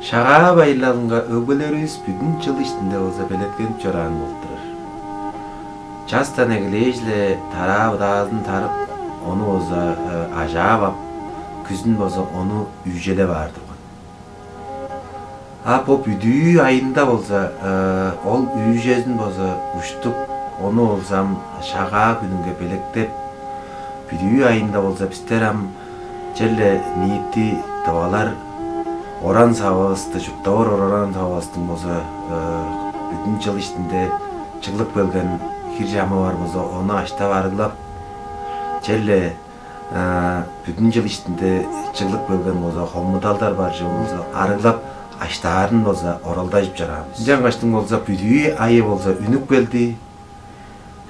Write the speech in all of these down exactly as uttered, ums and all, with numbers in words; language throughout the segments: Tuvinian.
Шагаа байырлалынга өгбелеривис бүдүн чыл иштинде болза белеткенип чораан болуп турар. Частан эгелээш-ле тараа-быдаазын тарып, ону болза, э, ажаап ап, күзүн болза ону үүжелеп аар турган. А бо бүдүү айында болза, э, ол үүжезин болза уштуп, ону болза ам шагаа хүнүнге белеткеп, бүдүү айында болза бистер ам черле ниити тывалар оран-сававысты, чурттап орар оран-сававыстың болза, э, бүдүн чыл иштинде чыглып келген хир-чамы бар болза, ону аштап-арыглап, черле, э, бүдүн чыл иштинде чыглып келген болза, хомудалдар бар чүве болза, арыглап аштаарын болза оралдажып чораан бис. Ынчангаштың болза бүдүү айы болза үнүп келди.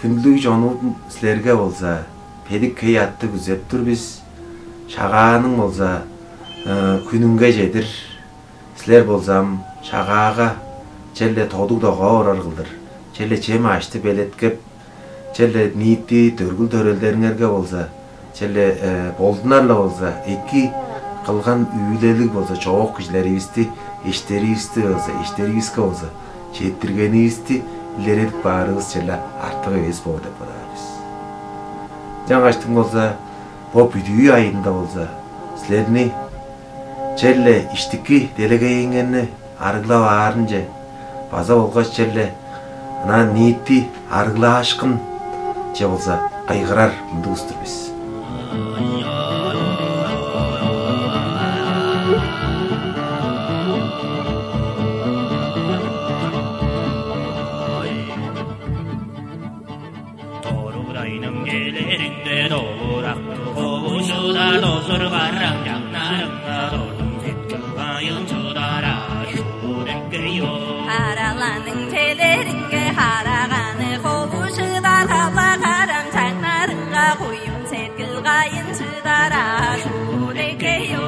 Хүндүлүг чонум, силерге болза бедик хей-аътты күзеп тур бис. Шагааның болза, э, хүнүнге чедир силер болза ам шагаага черле тодуг-догап орар кылдыр, черле чем-аъшты белеткеп, черле ниити дөргүл-төрелдериңерге болза, черле, э, болдунар-ла болза, эки кылган үүлелиг болза, чоок кижилеривисти, эштеривисти болза, эштеривиске болза четтиргенивисти илередип каарывыс черле артык эвес боор деп бодаар бис. Ынчангаштың болза, бо бүдүү айында болза, силерни черле иштики делегейиңерни арыглап аарынче база болгаш черле ынаа ниити арыглаашкынче болза кыйгырар мындыг улус-тур бис. Торуг-дайның келиринде довурактыг ховушуда дозур караң чаңнарынга дордум сеткил кайын чыдар ашуу деткей-о. Араланың челеринге хараганы ховушуда тавла караң чаңнарынга куюм сеткил кайын чыдар ашуу деткей-о.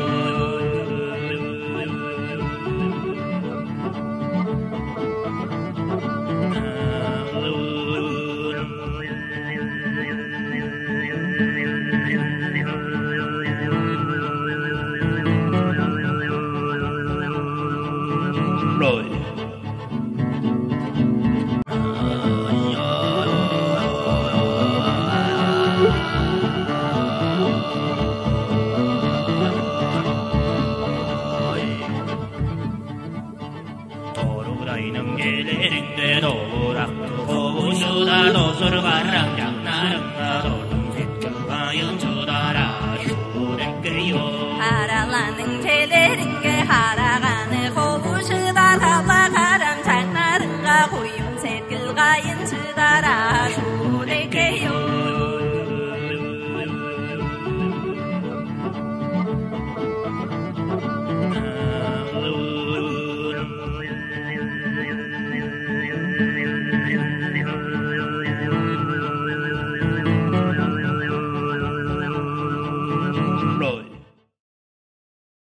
Торуг-дайның келиринде довурактыг ховушуда дозур караң чаңнарынга дор